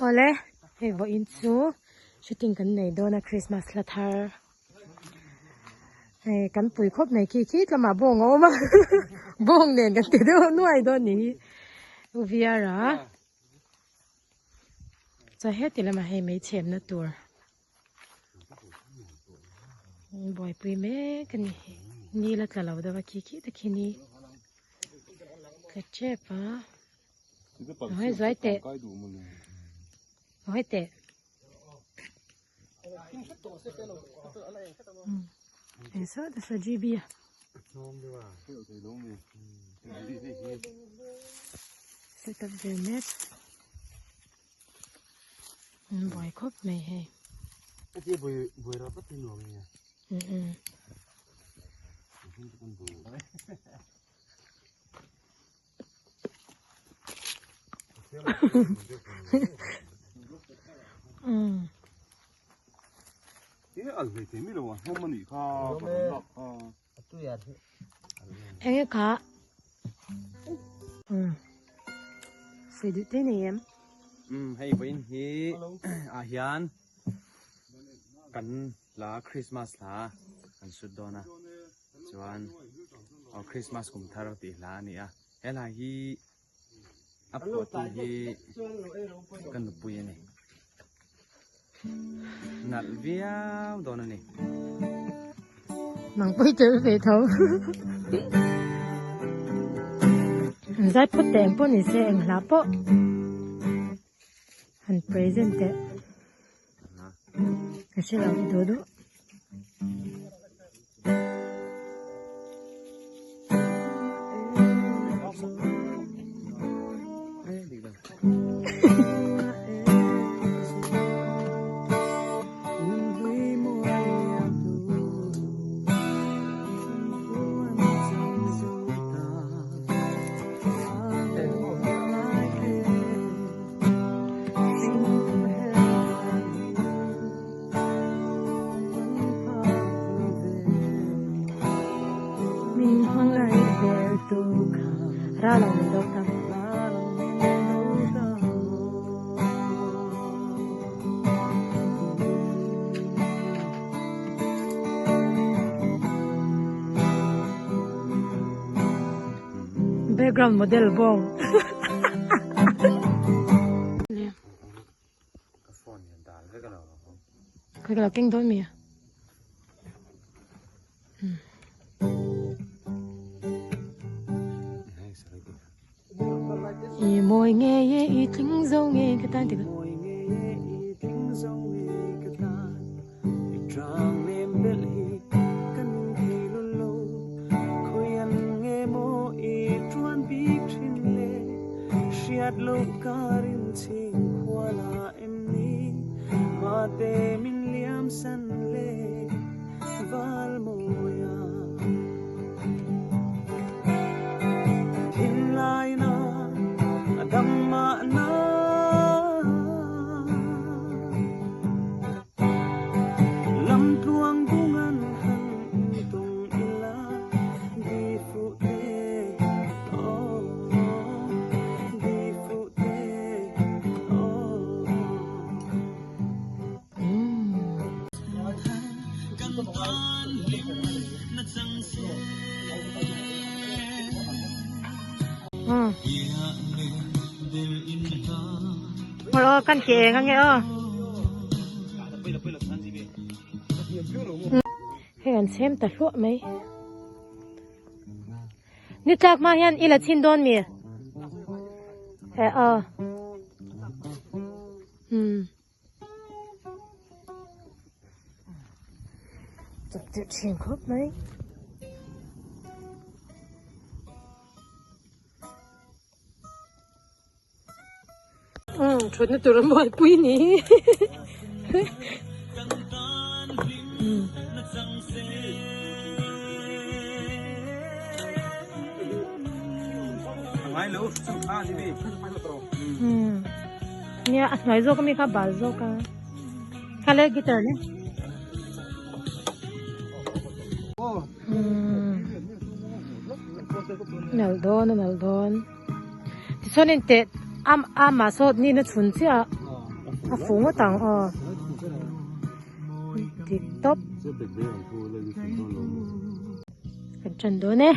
Awle hei vawiin chu shooting kan nei dawn a Christmas hla thar hei kan pui khawp mai khi khi tlama bawng a awm a bawng nen kan ti deuh nuai dawn ni hi u viara chuan heti lamah hei mei chhemna tur. Buaipui mek a ni ni la tla lo deuh a khi khi te khi ni tla tep a hawi zuai teh hawi teh eng saw te saw G B a set up ve mek. An buai khawp mai hei. Heti bui bui ra pat hi nuam nge. Um. Um. E al hlei thei mi lo a hnawm ani kha ka Enge kha um sei duh te nei em um hei vawiin hi ah hian kan hla Christmas hla kan shoot dawn a chuan aw Christmas kum thar tih hla a ni a he hla hi a phuahtu hi ka nupui a ni nalh viau dawn a ni. Nang pawh i tel ve tho. An zai phawt teh eng pawh ni se eng hla pawh han present teh. Ka hre lo i duh duh. Min hmangaih ber tu kha ral ang min dawk ta. Background model bawng. Ka phone hian dal vek a lo awm. Khawi ka lo keng dawn mi a. I mawi nge e i tling zo nge ka tan ti ka. Mawi nge e i tling zo nge ka tan. I trang nem bel hi ka ning thei lo lo. Khawi an nge maw i tuan bik thin le. Hriat loh karin chhing khuala em ni. Mate min liam san le val mawia. Thinlaina a dam mahna. Lam tluang bungan han tung ila di fuh te oh di fuh te oh. Aw kan ke eng ange aw. Hei an chhem ta hluah mai. Ni tlak hma hian i la chhin dawn mi? He aw. Hmm. Chawp tirh thin khawp mai. Thutna tur a mualpui ni. Nia a hnuai zawk ami kha bal zawk a kha le guitar le nalh dawn a nalh dawn tichuanin teh am amah saw nihna chhun chiah a. A fuh ngawt ang aw. Dik tawp. Kan ṭan dawn e.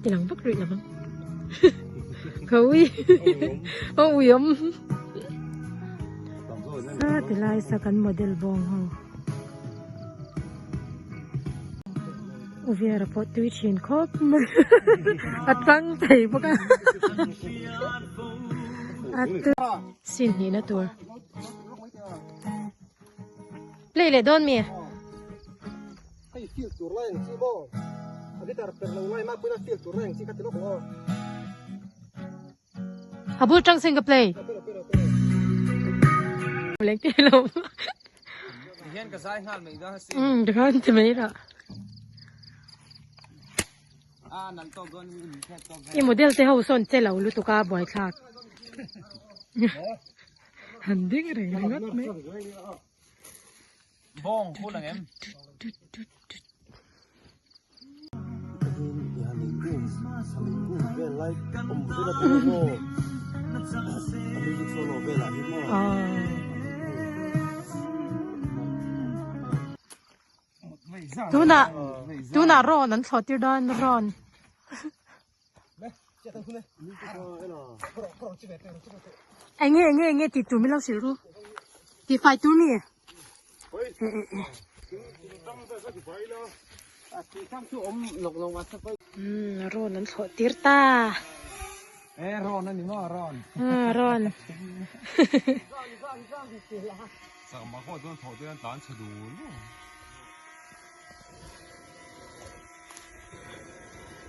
Ti lang vak rih lo ang. Ka ui. A ui awm. Sa ti lai sa kan model bawng ho. Uviera pawh tui thin khawp mai. A tang thei bawk a. A tui. Sin hnihna tur. Play leh dawn mi? Hei feel tur lai ang chi maw? A guitar per lo lai mah pawhin a feel tur lai ang chi kha ti lawk ang aw. A bul tang sin ka play. Leng te lo. Hian ka zai nghal mai dawn asin. Tikhan ti mai rah. I model te ho sawn che lo lutuk a buaithlak. Han ding reng ringawt mai. Bawng phul ang em? Tunah tunah rawn an thlawh tir dawn rawn. Enge enge enge tih tur min lo hrilh ru. Tih fai tur mi. Umm rawn an thlawh tir ta. E rawn ani maw rawn. Ah rawn.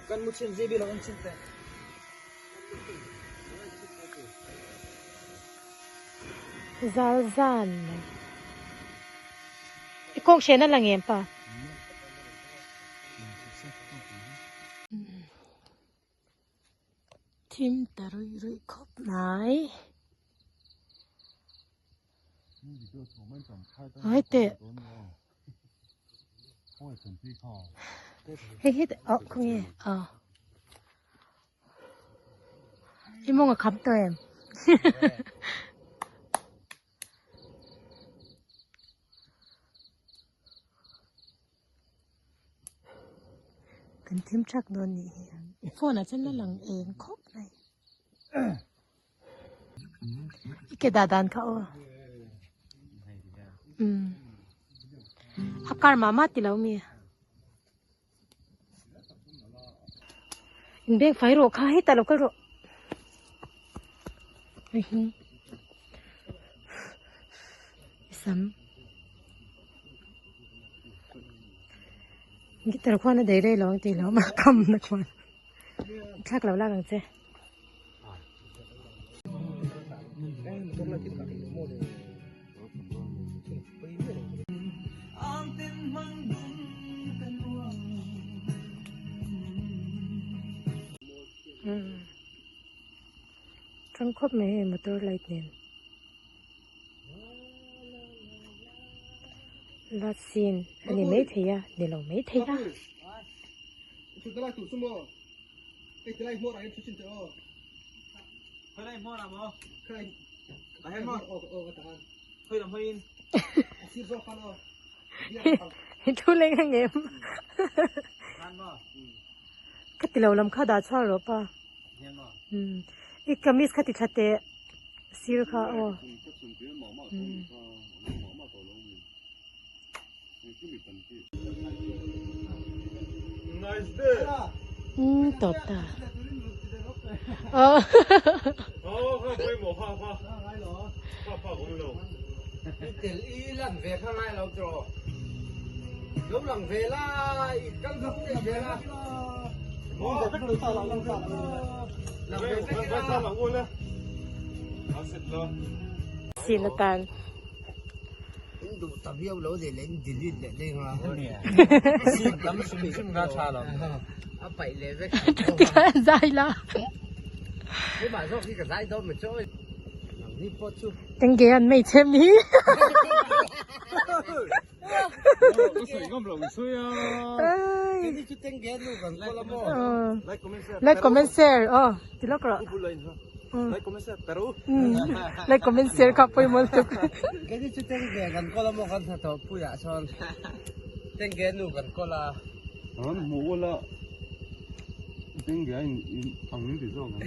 Kan mu chin zai lo an chin te. Zal zan mai. I kawng hren a lang em pa? Thim ta ruih ruih khawp mai. Hai teh. Hei hi oh khawnge ah i mawng a kham tawh em kan thim thak dawn nih hi phone ah chuan la lang eng khawp mai. I ke dah dan kha aw. Um. A kar mah mah ti lo mi. In beng fai rawh kha heta lo kal rawh. Hei hi. Sam. Guitar khuan a dei rei lo ang tih lo ma kam na khuan. Thlak lo lak ang che. Thang khawp mai hei motor light nen last scene a ni maithei a ni lo maithei a. Thu leng ang em ka ti lo lam kha dah chhuak rawh pa i kamis kha ti tha teh sir kha aw. Umm tawp ta. Sin atan. In duh ta viau lo leh leh in delete leh leng a. Sin tam hrim hrim kha tha lo. A paih leh vek. Tikha zai la. Keimah zawk hi ka zai dawn maw chaw. Nang ni pawh chu. Eng ge an mei chhem hi. Ka sawi ngam lo sawi a. Ai. Like comment share aw ti lawk rawh. Like comment share pero. Like comment share kha pawimawh lutuk. Kei chu tengge kan kawl a maw kan hnathawh pui ah sawn tengge nu kan kawl a. An hmu ula tengge a in ang in ti zawk ang.